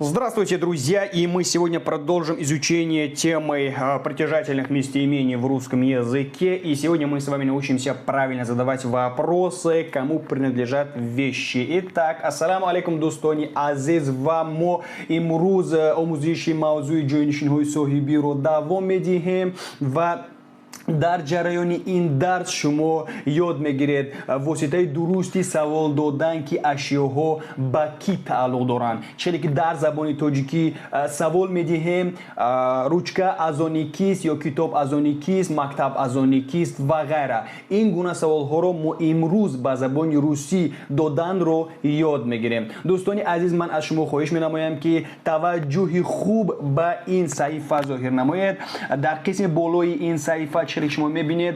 Здравствуйте, друзья! И мы сегодня продолжим изучение темы притяжательных местоимений в русском языке. И сегодня мы с вами научимся правильно задавать вопросы, кому принадлежат вещи. Итак, ассаламу алейкум, дӯстони азиз, ва мо имрӯз омӯзиши мавзӯи ҷойнишинҳои соҳибиро давом медиҳем, ва дар ҷараёни ин дарс шумо ёд мегиред воситаи дурусти савол додан, ки ашёҳо ба кӣ тааллуқ доранд. Челе ки дар забони тоҷикӣ савол медиҳем: ручка аз они кист ё китоб аз они кист, мактаб аз они кист ва ғайра. Ин гуна саволҳоро мо имрӯз ба забони русӣ доданро ёд мегирем. Дӯстони азиз, ман аз шумо хоҳиш менамоям, ки таваҷҷӯҳи хуб ба ин саҳифа зоҳир намоед. Дар қисми болои ин саҳифа, чизе шумо мебинед,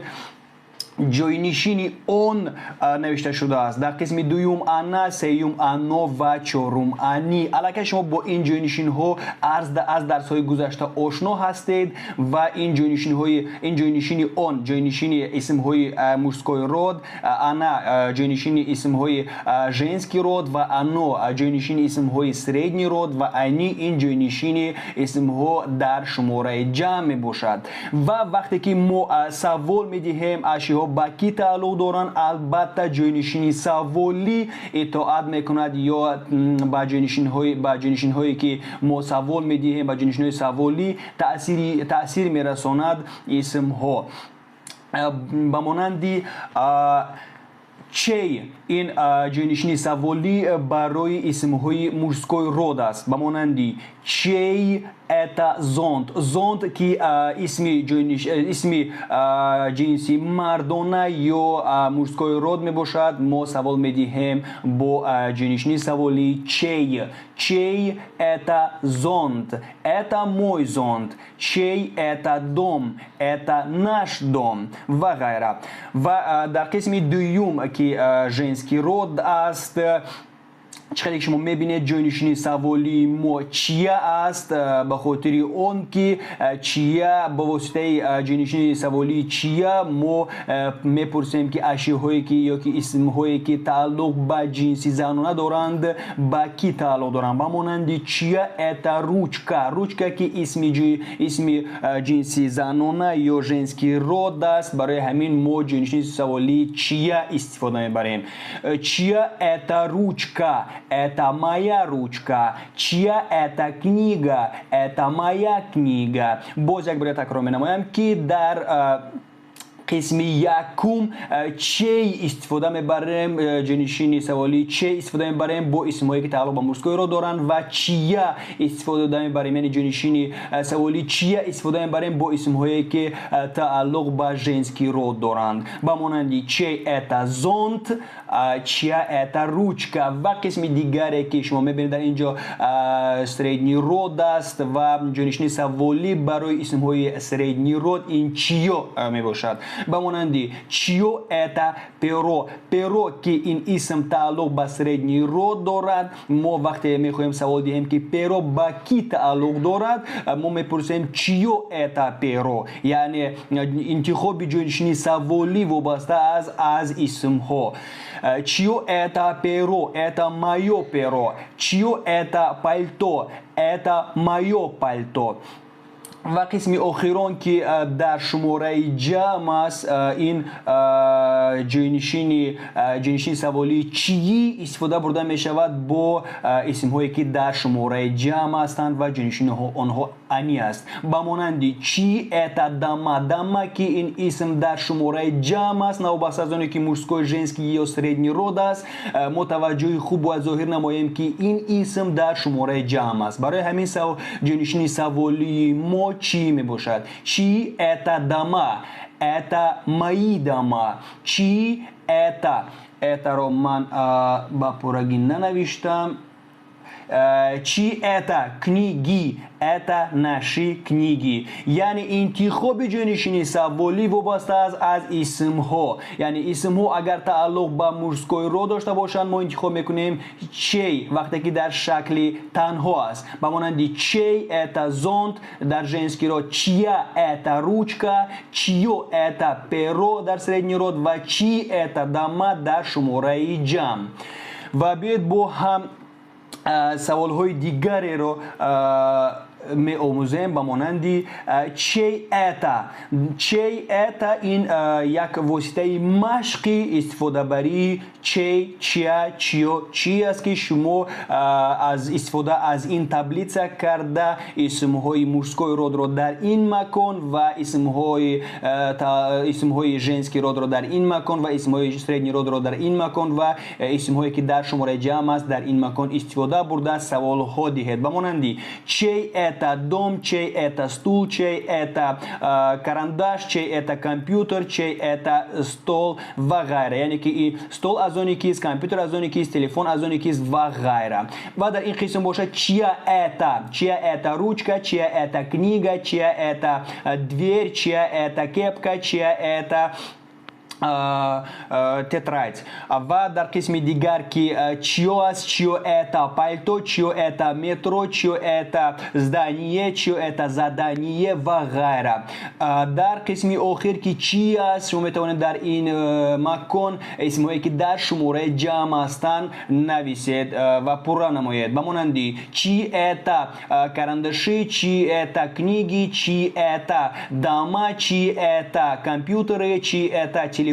ҷойнишини он навишта шудааст. Дар қисми дуюм она, сеюм оно ва чорум они. Аллакай шумо бо ин ҷойнишинҳо аз дарсҳои гузашта ошно ҳастед, ва ин ҷойнишинҳои, ин ҷойнишини он ҷойнишини исмҳои мужской род, она ҷойнишини исмҳои женский род ва оно ҷойнишини исмҳои средний род ва они ин ҷойнишини исмҳо дар шумораи ҷамъ мебошад. Ва вақте ки мо савол медиҳем, ашёҳо ба кӣ тааллуқ доранд, албатта, ҷойнишини саволӣ итоат мекунад ё ба ҷойнишинҳое ки мо савол медиҳем, ба ҷойнишинҳои саволӣ таъсир мерасонад исмҳо, ба монанди чей. Ин ҷойнишини саволӣ барои исмҳои мужской род аст, ба монанди чей это зонт. Зонт ки исми ҷинси мардона ё мужской род мебошад, мо савол медиҳем бо ҷойнишини саволӣ чей. Чей это зонт? Это мой зонт. Чей это дом? Это наш дом ва ғайра. Ва дар қисми дуюм, ки женский род аст, чӣ хеле шумо мебинед, ҷойнишини саволии мо чья аст, ба хотири он ки чья, ба воситаи ҷойнишини саволии чья мо мепурсем, ки ашёҳое ки ё ки исмҳое ки тааллуқ ба ҷинси занона доранд, ба кӣ тааллуқ доранд, ба монанди чья это ручка. Ручка ки исми ҷинси занона ё женский род аст, барои ҳамин мо ҷойнишини саволии чья истифода мебарем. Чья это ручка? Это моя ручка. Чья это книга? Это моя книга. Боз як бора такрор менамоям, ки дар қисми якум чей истифода мебарем, ҷойнишини саволии чей истифода мебарем бо исмҳое ки тааллуқ ба мужской род доранд, ва чья истифода мебарем, яъне ҷойнишини саволии чья истифода мебарем бо исмҳое ки тааллуқ ба женский род доранд, ба монанди чей это зонт, чья это ручка. Ва қисми дигаре ки шумо мебинед дар ин ҷо, средний род аст, ва ҷойнишини саволӣ барои исмҳои средний род ин чьё мебошад, ба монанди чьё это перо. Перо ки ин исм тааллуқ ба средний род дорад, мо вақте мехоҳем савол диҳем, ки перо ба кӣ тааллуқ дорад, мо мепурсем: чьё это перо? Яъне интихоби ҷойнишини саволӣ вобаста аз исмҳо. Чьё это перо? Это моё перо. Чьё это пальто? Это моё пальто. Ва қисми охирон, ки дар шумораи ҷамъ аст, ин ҷойнишини саволии чьи истифода бурда мешавад бо исмҳое ки дар шумораи ҷамъ ҳастанд ва ҷойнишини онҳо они аст, ба монанди чьи это дома. Дома ки ин исм дар шумораи ҷамъ аст, новобаста аз оне ки мужской, женский ё средний род аст, мо таваҷҷӯҳи хуб бояд зоҳир намоем, ки ин исм дар шумораи ҷамъ аст. Барои ҳамин ҷойнишини саволии мо чӣ мебошад? Чьи это дома? Это мои дома. Чьи это, это ро ман ба пуррагӣ нанавиштам. Чьи это книги? Это наши книги. Яъне интихоби ҷойнишини саволӣ вобаста аст аз исмҳо. Яъне исмҳо агар тааллуқ ба мужской род дошта бошанд, мо интихоб мекунем чей, вақте ки дар шакли танҳо аст, ба монанди чей это зонт, дар женский род чья это ручка, чьё это перо дар средний род ва чьи это дома дар шумораи ҷамъ. Ва биёед бо ҳам Саволҳои дигареро меомӯзем, ба монанди «Чей это?». «Чей это» — ин як воситаи машқи истифодабарии чей, чья, чьё, чьи аст, ки шумо аз истифода аз ин таблица карда исмҳои мужской род ро дар ин макон ва исмҳои женский род ро дар ин макон ва исмҳои средний род ро дар ин макон ва исмҳое ки дар шумораи ҷамъ аст, дар ин макон истифода бурда саволҳо диҳед, ба монанди «Чей это дом?», «Чей это стул?», «Чей это карандаш?», «Чей это компьютер?», «Чей это стол?» ва ғайра. Яъне ки стол аз они кист, компютер аз они кист, телефон аз они кист ва ғайра. Ва дар ин қисм бошад: «Чья это?», «Чья это ручка?», «Чья это книга?», «Чья это дверь?», «Чья это кепка?», «Чья это тетрадь?» Ва дар қисми дигар, ки чьё аст: «Чьё это пальто?», «Чьё это метро?», «Чьё это здание?», «Чьё это задание?» ва ғайра. Дар қисми охир, ки чьи аст, шумо метавонед дар ин макон исмҳое ки дар шумораи ҷамъ ҳастанд нависед ва пурра намоед, ба монанди «Чьи это карандаши?», «Чьи это книги?», «Чьи это дома?», «Чьи это компьютеры?», «Чьи это телефоны?»,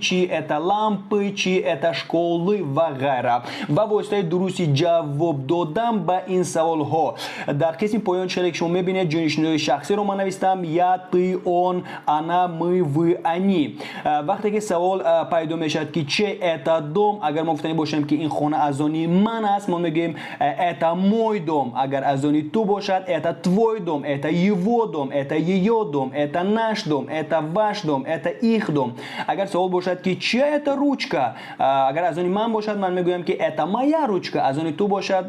«Чьи это лампы?», «Чьи это школы?» ва ғайра. Ва воситаи дурусти ҷавоб додан ба ин саволҳо дар қисми поён, чизе ки шумо мебинед, ҷойнишиниҳои шахсиро ман навистам: я, ты, он, она, мы, вы, они. Вақте ки савол пайдо мешавад, ки «Чей это дом?», агар мо гуфтанӣ бошем, ки ин хона аз они ман аст, мо мегӯем: «Это мой дом». Агар аз они ту бошад: «Это твой дом», «Это его дом», «Это ее дом», «Это наш дом», «Это ваш дом», «Это их дом». Агар савол бошад, ки «Чья это ручка?», агар аз они ман бошад, ман мегӯям, ки «Это моя ручка». Аз они ту бошад,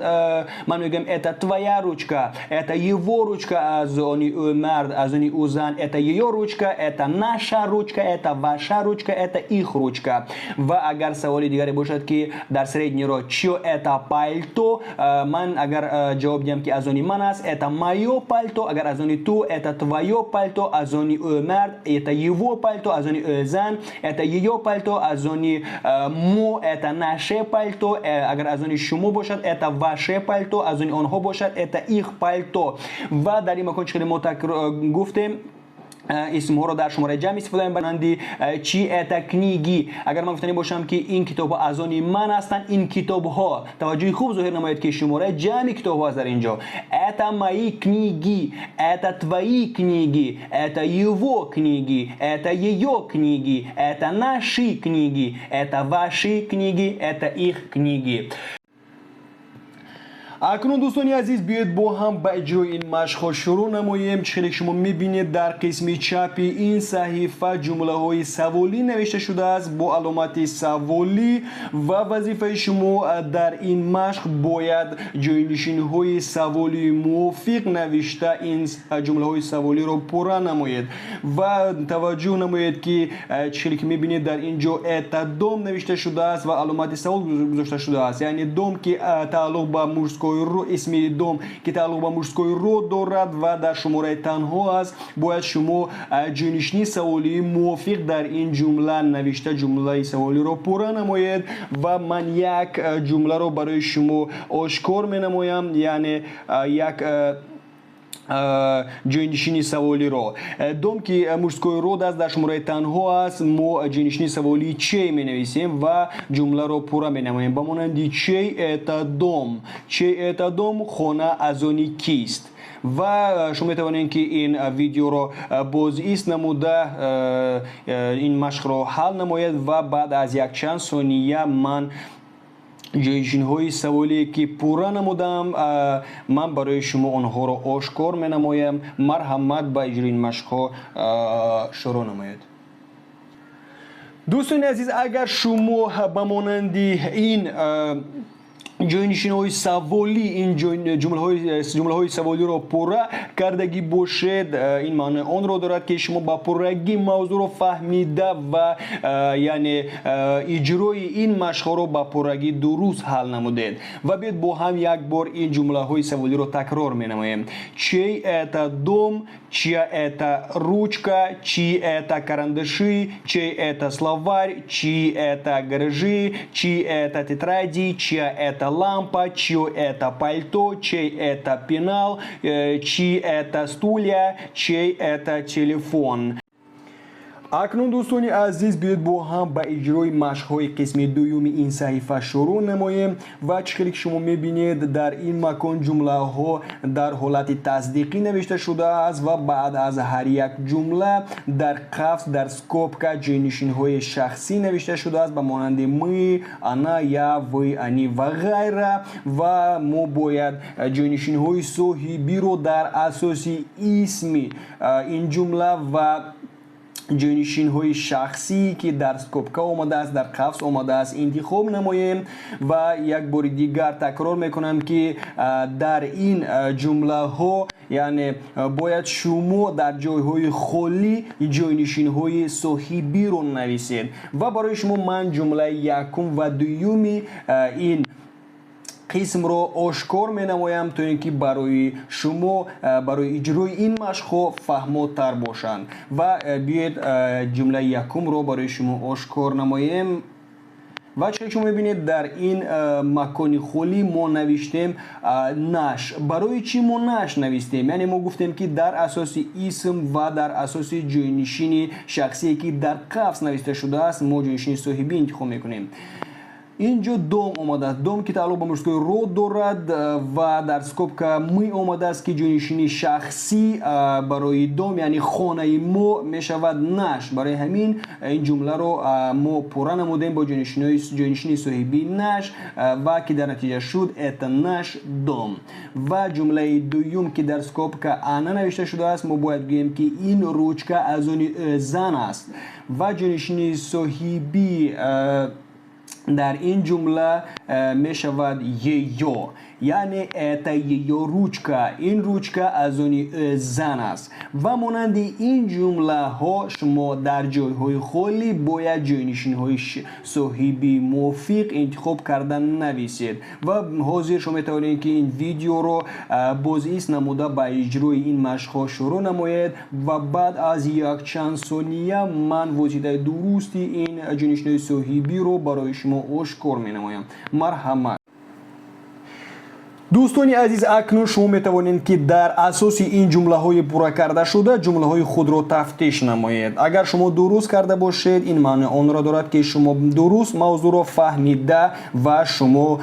ман мегӯям: «Это твоя ручка». «Это его ручка» — аз они ӯ мард, аз они ӯ зан: «Это ее ручка», «Это наша ручка», «Это ваша ручка», «Это их ручка». Ва агар саволи дигаре бошад, ки дар средний род: «Чьё это пальто?», ман агар ҷавоб диҳам, ки аз они ман аст: «Это моё пальто». Агар аз они ту: «Это твоё пальто». Аз они ӯ мард: «Это его пальто». Аз они ӯ зан: «Это ее пальто». Аз они мо: «Это наше пальто». Агар аз они шумо бошад: «Это ваше пальто». Аз они онҳо бошад: «Это их пальто». Ва дар ин макон, чӣ хеле мо гуфтем, исмҳоро дар шумораи ҷамъ истифода мебаранд: «Чьи это книги?». Агар ман гуфтанӣ бошам, ки ин китобҳо аз они ман ҳастанд, ин китобҳо, таваҷҷӯҳи хуб зоҳир намояд, ки шумораи ҷамъи китобҳо аст дар ин ҷо: «Это мои книги», «Это твои книги», «Это его книги», «Это ее книги», «Это наши книги», «Это ваши книги», «Это их книги». Акнун, дӯстони азиз, биёед бо ҳам ба иҷрои ин машқҳо шурӯъ намоем. Чӣ хеле шумо мебинед, дар қисми чапи ин саҳифа ҷумлаҳои саволӣ навишта шудааст бо аломати саволӣ ва вазифаи шумо дар ин машқ бояд ҷойнишинҳои саволии мувофиқ навишта ин ҷумлаҳои саволиро пурра намоед. Ва таваҷҷӯҳ намоед, ки чӣ хеле ки мебинед, дар ин ҷо «это дом» навишта шудааст ва аломати савол гузошта шудааст. Яъне дом, ки тааллуқ ба мужской, исми дом, ки тааллуқ ба мужской род дорад ва дар шумораи танҳо аст, бояд шумо ҷойнишини саволии мувофиқ дар ин ҷумла навишта ҷумлаи саволиро пурра намоед. Ва ман як ҷумларо барои шумо ошкор менамоям, яъне як ҷойнишини саволиро. Дом, ки мужской род аст, дар шумораи танҳо аст, мо ҷойнишини саволии чей менависем ва ҷумларо пурра менамоем, ба монанди «Чей это дом?». «Чей это дом?» — хона аз они кист? Ва шумо метавонед, ки ин видеоро бозист намуда ин машқро ҳал намоед ва баъд аз якчанд сония ман ҷойнишинҳои саволие ки пурра намудам, ман барои шумо онҳоро ошкор менамоям. Марҳамат, ба иҷрои ин машқҳо шурӯъ намоед. Дӯстони азиз, агар шумо ба монанди ин ҷойнишинҳои саволӣ ин ҷумлаҳои саволиро пурра кардагӣ бошед, ин маънои онро дорад, ки шумо ба пуррагӣ мавзӯъро фаҳмида ва яъне иҷрои ин машқҳоро ба пуррагӣ дуруст ҳал намудед. Ва биёед бо ҳам як бор ин ҷумлаҳои саволиро такрор менамоем: «Чей это дом?», «Чья это ручка?», «Чьи это карандаши?», «Чей это словарь?», «Чьи это гаражи?», «Чьи это тетради?», «Чья это это лампа, чье это пальто, чей это пенал, чьи это стулья, чей это телефон. Акнун, дӯстони азиз, биёед бо ҳам ба иҷрои машқҳои қисми дуюми ин саҳифа шурӯъ намоем. Ва чӣ хеле ки шумо мебинед, дар ин макон ҷумлаҳо дар ҳолати тасдиқӣ навишта шудааст ва баъд аз ҳар як ҷумла дар қавс, дар скобка ҷойнишинҳои шахсӣ навишта шудааст, ба монанди мы, она, я, вы, они ва ғайра. Ва мо бояд ҷойнишинҳои соҳибиро дар асоси исми ин ҷумла ва ҷойнишинҳои шахсӣ, ки дар скобка омадааст, дар қавс омадааст, интихоб намоем. Ва як бори дигар такрор мекунам, ки дар ин ҷумлаҳо, яъне, бояд шумо дар ҷойҳои холӣ ҷойнишинҳои соҳибиро нависед. Ва барои шумо ман ҷумлаи якум ва дуюми ин қисмро ошкор менамоям, то ин ки барои шумо барои иҷрои ин машқҳо фаҳмотар бошанд. Ва биёед, ҷумлаи якумро барои шумо ошкор намоем. Ва чӣ шумо мебинед, дар ин макони холӣ мо навиштем «наш». Барои чӣ мо «наш» навистем? Яъне мо гуфтем, ки дар асоси исм ва дар асоси ҷойнишини шахсие, ки дар қавс нависта шудааст, мо ҷойнишини соҳибӣ интихоб мекунем. Инҷо «дом» омадааст, «дом», ки тааллуқ ба мужской род дорад, ва дар скобка «мы» омадааст, ки ҷойнишини шахсӣ барои «дом», яъне хонаи мо, мешавад «наш». Барои ҳамин ин ҷумларо мо пурра намудем бо ҷойнишини соҳибии «наш», ва ки дар натиҷа шуд «Это наш дом». Ва ҷумлаи дуюм, ки дар скобка «она» навишта шудааст, мо бояд гӯем, ки ин ручка аз они зан аст ва ҷойнишини соҳибӣ дар ин ҷумла мешавад «её», яъне «Это её ручка», ин ручка аз они зан аст. Ва монанди ин ҷумлаҳо шумо дар ҷойҳои холӣ бояд ҷойнишинҳои соҳиби мувофиқ интихоб карда нависед. Ва ҳозир шумо метавонед, ки ин видеоро бозист намуда, ба иҷрои ин машқҳо шурӯъ намоед ва баъд аз якчанд сония ман воситаи дурусти ин ҷойнишинҳои соҳибиро барои шумо ошкор менамоям. Марҳамат. Дӯстони азиз, акнун шумо метавонед, ки дар асоси ин ҷумлаҳои пурра кардашуда ҷумлаҳои худро тафтиш намоед. Агар шумо дуруст карда бошед, ин маънои онро дорад, ки шумо дуруст мавзӯъро фаҳмида ва шумо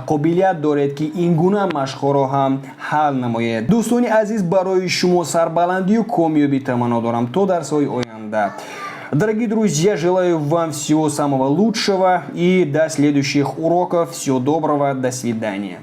қобилият доред, ки ин гуна машқҳоро ҳам ҳал намоед. Дӯстони азиз, барои шумо сарбаландию комёбӣ таманно дорам. То дарсҳои оянда. Дорогие друзья, желаю вам всего самого лучшего и до следующих уроков. Всего доброго, до свидания.